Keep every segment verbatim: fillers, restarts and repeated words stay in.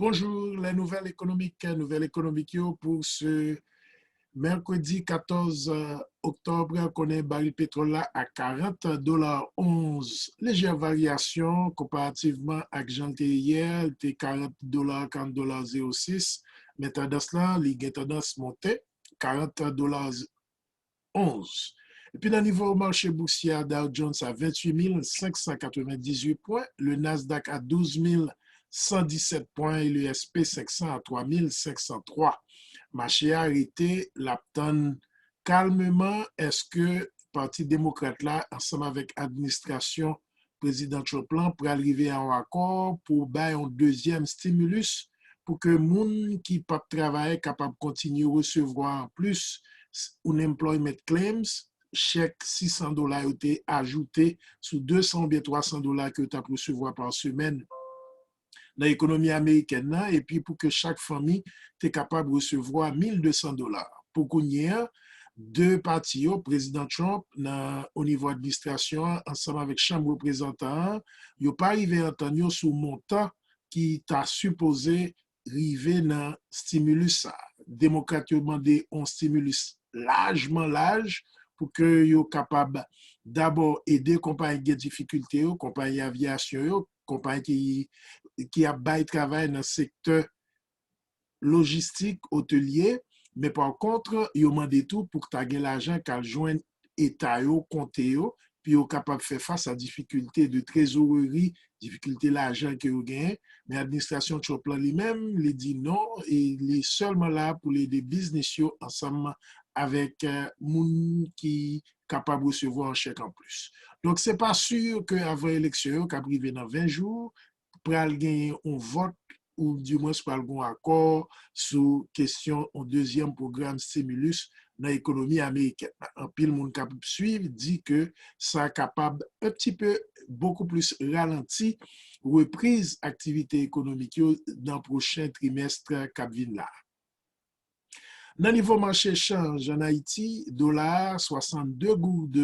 Bonjour, les nouvelles économiques, nouvèl ekonomik yo pou se mèkredi katòz oktòb, konnen baril petwòl la a karant dola onz. Lejè varyasyon konparativman ak jan l te ye yè, l te karant dola, karant dola zewo sis, men tandans lan, li gen tandans monte, karant dola onz. Epi nan nivo mache bousyè a, Dow Jones a venntuit mil senk san katrevendizuit pwen, le Nasdaq a douz mil san disèt pwen e le S P senk san a twa mil senk san twa. Mache a rete, l ap tann kalmeman èske Pati Demokrat la ansanm avèk administrasyon Prezidan Trump lan pral rive a yon akò pou bay yon dezyèm stimulus pou ke moun ki p ap travay kapab kontinye resevwa anplis unemployment claims, chèk sis san dola yo te ajoute sou de san oubyen twa san dola ke yo t ap resevwa pa semèn nan ekonomi amerikèn nan, epi pou ke chak fanmi te kapab resevwa mil de san dola. Pou kounye a, de pati yo, Prezidan Trump nan o nivo administrasyon an ansanm avèk Chanm Reprezantan an, yo pa rive antann yo sou montan ki ta sipoze rive nan stimulus sa. Demokrat yo mande yon stimulus lajman laj pou ke yo kapab dabò ede konpayi ki gen difikilte yo, konpayi avyasyon yo, konpayi ki, ki ap bay travay nan sektè lojistik, otelye, men pa kont, yo mande tou pou ta gen lajan k al jwenn eta yo, konte yo, pou yo kapab fè fas a difikilte de trezoreri, difikilte lajan ke yo genyen. Men administrasyon Trump lan li menm, li di non, e li sèlman la pou l ede biznis yo ansanm avèk eh, moun ki kapab resevwa yon chèk anplis. Donk, se pa si ke avan eleksyon yo, k ap rive nan ven jou, pral genyen yon vòt ou dimwens pral gen yon akò sou kesyon yon dezyèm pwogram stimulus nan ekonomi amerikèn. Anpil moun k ap swiv di ke sa kapab un petit peu, beaucoup plus ralanti repriz aktivite ekonomik yo nan pwochen trimès k ap vin la. Nan nivo mache chanj ann Ayiti, dola a swasannde goud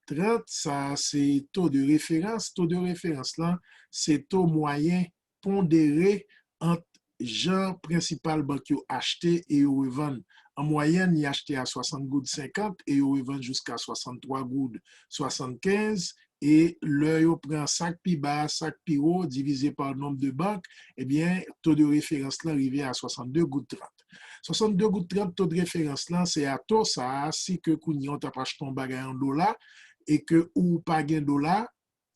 trant, sa a se to de referans. To de referans lan, se to mwayen pondere ant jan prensipal bank yo achte e yo revann. An mwayèn, li achte a swasant goud senkant e yo revann jiska swasanntwa goud swasannkenz. E lè yo pran sa k pi ba a, sa k pi wo, divize pa nonb de bank, ebyen, to de referans lan rive a swasannde goud trant. Swasannde goud trant to de referans lan, se a to sa a, si ke kounye a w t ap achte yon bagay an dola, e ke ou pa gen dola,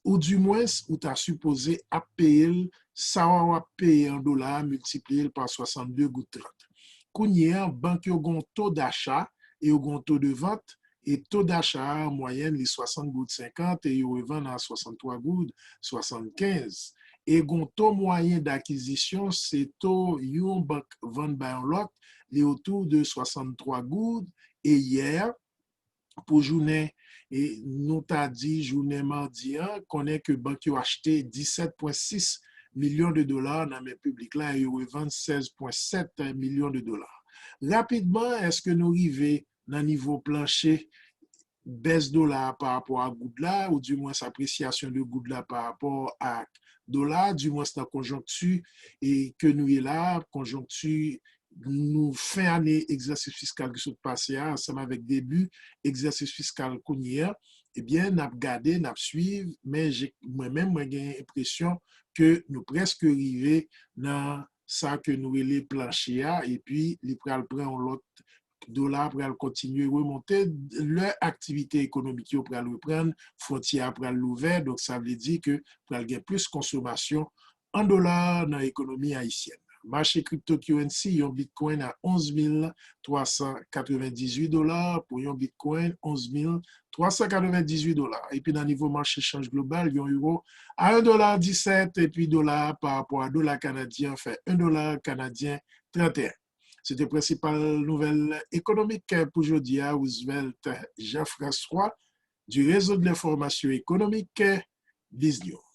ou dimwens ou ta sipoze ap peye l, sa w ap peye an dola a, miltipliye l pa swasannde goud trant. Kounye a, bank yo gen yon to dacha e yo gen yon to de vant, e to dacha a, an mwayèn, li swasant goud senkant e yo revann a swasanntwa goud swasannkenz. E gen yon to mwayen dakizisyon, se to yon bank vann bay yon lòt, li otou de swasanntwa goud, e yè, pou jounen, e nou ta di jounen madi an, konnen ke bank yo achte disèt pwen sis milyon de dola nan men piblik la e yo revann sèz pwen sèt milyon de dola. Rapidman, èske nou rive nan nivo planche bès dola a pa rapò a goud la, ou dimwens apresyasyon de goud la pa rapò ak dola, dimwens nan konjonkti e ke nou ye la, konjonkti nou fen ane egzèsis fiskal ki sot pase a, ansanm avèk debi egzèsis fiskal kounye a, ebyen, n ap gade, n ap swiv, men je, mwen menm, mwen gen enpresyon ke nou prèske rive nan sa ke nou rele planche a, epi li pral pran yon lòt, dola a pral kontinye remonte, lè aktivite ekonomik yo pral reprann, fwontyè a pral louvè, donk sa vle di ke pral gen plis konsomasyon an dola nan ekonomi ayisyèn. Mache cryptocurrency, yon bitcoin a onz mil twa san katrevendizuit dola, pou yon bitcoin, onz mil twa san katrevendizuit dola. Epi nan nivo mache chanj global, yon euro a yon dola disèt, epi dola a pa rapò a dola kanadyen an fè yon dola kanadyen trannteyen. Se te prensipal nouvèl ekonomik pou jodi a, Roosevelt Jean-François, du Réseau de l'Information Économique, Biznews.